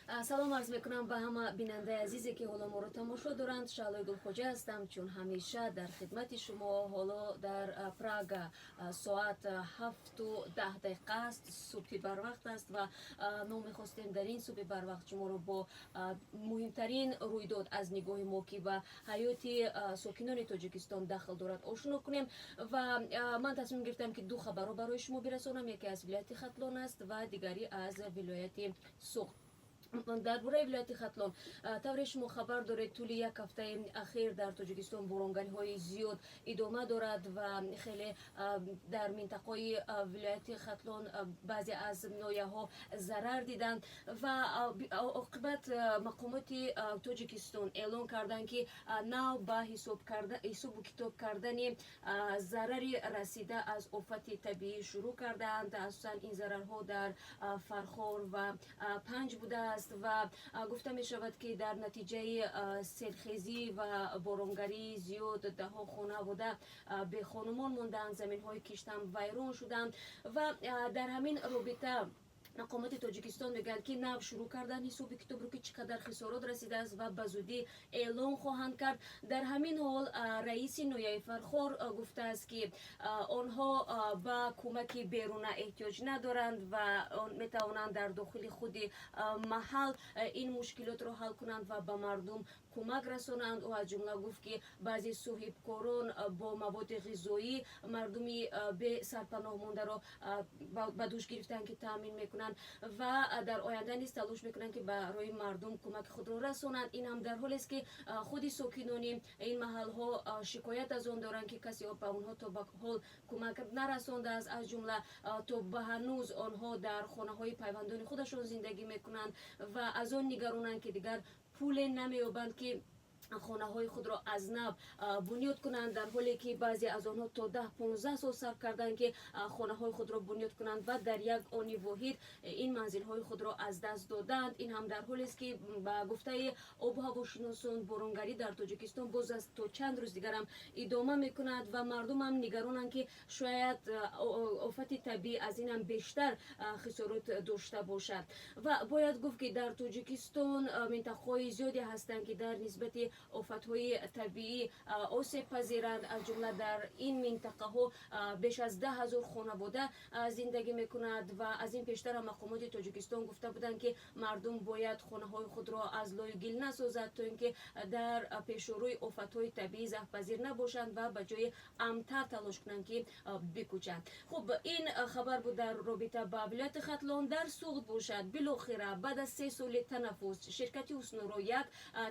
Салом арз мекунам ба ҳама бинандаи азизе, ки ҳоло моро тамошо доранд. Шаҳлои Гулхоҷа ҳастам, чун ҳамеша дар хидмати шумо. Ҳоло дар Прага соат 7:10 аст, субҳи барвақт аст ва мо мехостем дар ин субҳи барвақт шуморо бо муҳимтарин рӯйдод аз нигоҳи мо, ки ба ҳаёти сокинони Тоҷикистон дахл дорад, ошно кунем. Ва ман тасмим гирифтам, ки ду хабарро барои шумо бирасонам. Яке аз вилояти Хатлон аст ва дигаре аз вилояти Суғд. Дар бораи вилояти Хатлон, тавре шумо хабар доред, тӯли як ҳафтаи ахир дар Тоҷикистон боронгариҳои зиёд идома дорад ва хеле дар минтақаҳои вилояти Хатлон баъзе аз ноҳияҳо зарар диданд. Ва оқибат мақомоти Тоҷикистон эълон карданд, ки нав ба ҳисобу китоб кардани зарари расида аз офати табиӣ шурӯъ кардаанд. Асосан ин зарарҳо дар Фархор ва Панҷ будааст ва гуфта мешавад, ки дар натиҷаи селхезӣ ва боронгарии зиёд даҳҳо хонавода бехонумон мондаанд, заминҳои киштам вайрон шуданд. Ва дар ҳамин робита мақомоти Тоҷикистон мегӯянд, ки нав шурӯъ кардан ҳисоби китобро, ки чӣ қадар хисорот расидааст, ва ба зудӣ эълон хоҳанд кард. Дар ҳамин ҳол раиси ноҳияи Фархор гуфтааст, ки онҳо ба кӯмаки беруна эҳтиёҷ надоранд ва метавонанд дар дохили худи маҳал ин мушкилотро ҳал кунанд ва ба мардум кӯмак расонанд. Ӯ аз ҷумла гуфт, ки баъзе соҳибкорон бо маводи ғизоӣ мардуми бесарпаноҳ мондаро ба дӯш гирифтанд, ки таъмин мекунанд, ва дар оянда низ талош мекунанд, ки барои мардум кӯмаки худро расонанд. Ин ҳам дар ҳолест, ки худи сокинони ин маҳалҳо шикоят аз он доранд, ки касе ба онҳо то ба ҳол кӯмак нарасондааст. Аз ҷумла то ба ҳанӯз онҳо дар хонаҳои пайвандони худашон зиндагӣ мекунанд ва аз он нигаронанд, ки дигар пуле намеёбанд, ки хонаҳои худро аз нав бунёд кунанд, дар ҳоле ки баъзе аз онҳо то 10-15 сол сарф карданд, ки хонаҳои худро бунёд кунанд, ва дар як они воҳид ин манзилҳои худро аз даст доданд. Ин ҳам дар ҳолест, ки ба гуфтаи обу ҳавошиносон, боронгарӣ дар Тоҷикистон боз аз то чанд рӯз дигарам идома мекунад ва мардумам нигаронанд, ки шояд офати табиӣ аз ин ҳам бештар хисорот дошта бошад. Ва бояд гуфт, ки дар Тоҷикистон минтақаҳои зиёде ҳастанд, ки дар нисбати офатҳои табиӣ осеб пазиранд. Аз ҷумла дар ин минтақаҳо беш аз 10 000 хонавода зиндагӣ мекунад. Ва аз ин пештара мақомоти Тоҷикистон гуфта буданд, ки мардум бояд хонаҳои худро аз лою гил насозад, то ин ки дар пешорӯи офатҳои табиӣ заъфпазир набошанд ва ба ҷои амнтар талош кунанд, ки бикӯчанд. Хуб, ин хабар буд дар робита ба вилояти Хатлон. Дар Суғд бошад, билохира баъд аз 3 соли танаффус ширкати Ҳуснуро як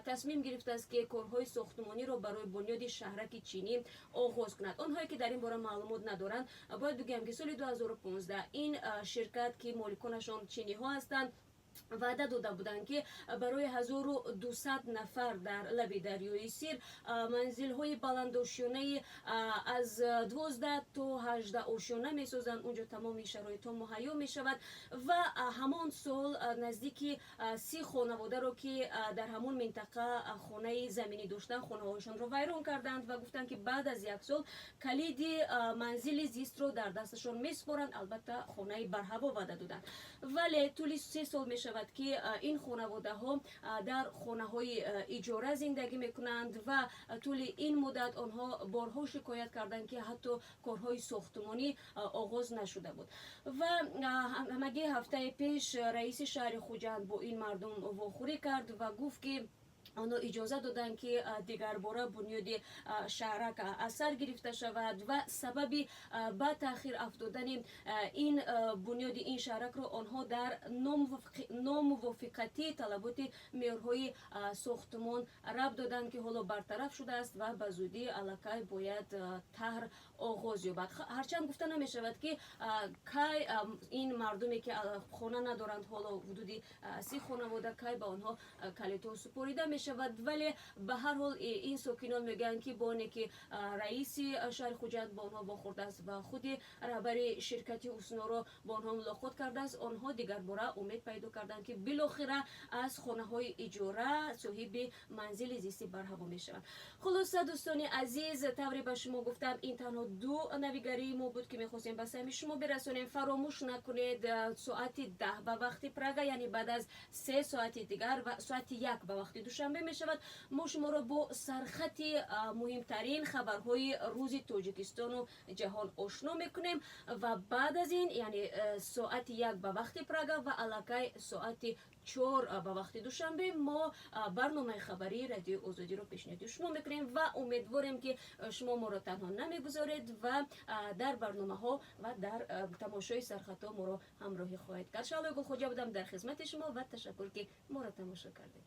тасмим гирифтааст, ки корҳои сохтмониро барои бунёди шаҳраки чинӣ оғоз кунад. Онҳое, ки дар ин бора маълумот надоранд, бояд бигӯям, ки соли 2015 ин ширкат, ки моликонашон чиниҳо ҳастанд, ваъда дода буданд, ки барои 1200 нафар дар лаби дарёи Сир манзилҳои баландошёнаи аз 12 то 18 ошёна месозанд, унҷо тамоми шароитҳо муҳайё мешавад. Ва ҳамон сол наздики 30 хонаводаро, ки дар ҳамон минтақа хонаи заминӣ доштанд, хонаҳояшонро вайрон карданд ва гуфтанд, ки баъд аз як сол калиди манзили зистро дар дасташон месупоранд. Албатта, хонаи барҳаво ваъда доданд, вале тӯли 3 сол мешавад, ки ин хонаводаҳо дар хонаҳои иҷора зиндагӣ мекунанд. Ва тӯли ин муддат онҳо борҳо шикоят карданд, ки ҳатто корҳои сохтмонӣ оғоз нашуда буд. Ва ҳамагӣ ҳафтаи пеш раиси шаҳри Хуҷанд бо ин мардум вохӯрӣ кард ва гуфт, ки онҳо иҷоза доданд, ки дигарбора бунёди шаҳрак аз сар гирифта шавад. Ва сабаби ба таъхир афтодани ин бунёди ин шаҳракро онҳо дар номувофиқатии талаботи меъёрҳои сохтмон рабт доданд, ки ҳоло бартараф шудааст ва ба зудӣ аллакай бояд таҳр оғоз ёбад. Ҳарчанд гуфта намешавад, ки кай ин мардуме, ки хона надоранд, ҳоло ҳудуди 30 хонавода, кай ба онҳо калидҳо супорида мешавад. Намешавад, вале ба ҳар ҳол ин сокинон мегӯянд, ки бо оне ки раиси шаҳри Хуҷанд бо онҳо вохӯрдааст ва худи раҳбари ширкати Ҳусноро бо онҳо мулоқот кардааст, онҳо дигарбора умед пайдо карданд, ки билохира аз хонаҳои иҷора соҳиби манзили зисти барҳаво мешаванд. Хулоса, дӯстони азиз, тавре ба шумо гуфтам, ин танҳо ду навигарии мо буд, ки мехостем ба самъи шумо бирасонем. Фаромӯш накунед, соати 10 ба вақти Прага, яъне баъд аз 3 соати дигар ва соати 1 ба вақти Душанбе мешавад, мо шуморо бо сархати муҳимтарин хабарҳои рӯзи Тоҷикистону ҷаҳон ошно мекунем ва баъд аз ин, яъне соати 1 ба вақти Прага ва аллакай соати 4 ба вақти Душанбе, мо барномаи хабарии Радиои Озодиро пешниҳоди шумо мекунем ва умедворем, ки шумо моро танҳо намегузоред ва дар барномаҳо ва дар тамошои сархатҳо моро ҳамроҳӣ хоҳед кард. Шаҳлои Гулхоҷа будам дар хизмати шумо ва ташаккур, ки моро тамошо кардед.